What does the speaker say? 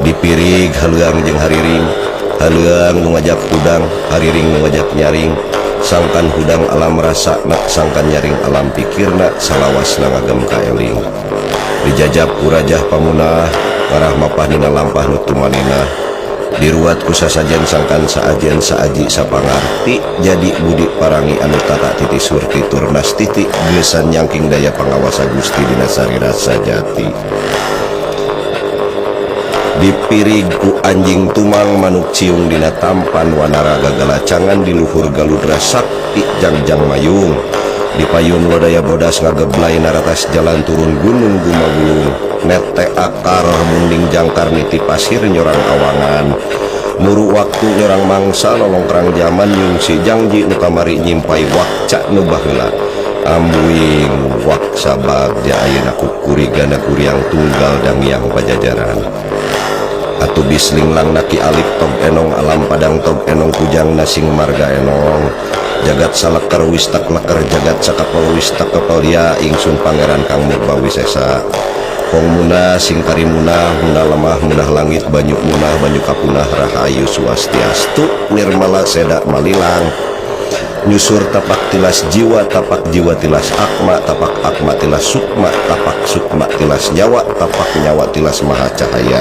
Dipirig haleuang jeung hariring, haleuang nu ngajak hudang, hariring nu ngajak nyaring. Sangkan hudang alam rasana, sangkan nyaring alam pikirna, salawasna ngagem kaeling. Dijajab ku Rajah Pamunah, ngarah mapah dina lampah nu tumaninah. Diruat ku sasajen sangkan saajen saaji sapangarti, jadi budi parangi anu tata titi surti tur nastiti geusan nyangking daya pangawasa Gusti dina sarira sajati. Dipirig ku anjing tumang manuk ciung dina tampan wanara gagalacangan di luhur galudra sakti jangjang mayung. Dipayun lodaya bodas ngageblay naratas jalan turun gunung gumagulung. Nete akar munding jangkar niti pasir nyorang awangan. Muru waktu nyorang mangsa lolongkrang jaman nyungsi jangji nu kamari nyimpai wakca nu baheula. Ambuing waksa bagja ayeuna kukurigana kuriang tunggal dangiang pajajaran. Atuh bislinglang naki alif tog enong alam padang tog enong kujang nasing marga enong. Jagat saleker wis tekleker jagat sakapel wis tekepel ya ingsun pangeran kang murba wisesa. Kong munah sing karimunah munah lemah munah langit banyu munah banyu kapunah rahayu swastiastu nirmala seda malilang. Nyusur tapak tilas jiwa tapak jiwa tilas akma tapak akma tilas sukma tapak sukma tilas nyawa tapak nyawa tilas maha cahaya.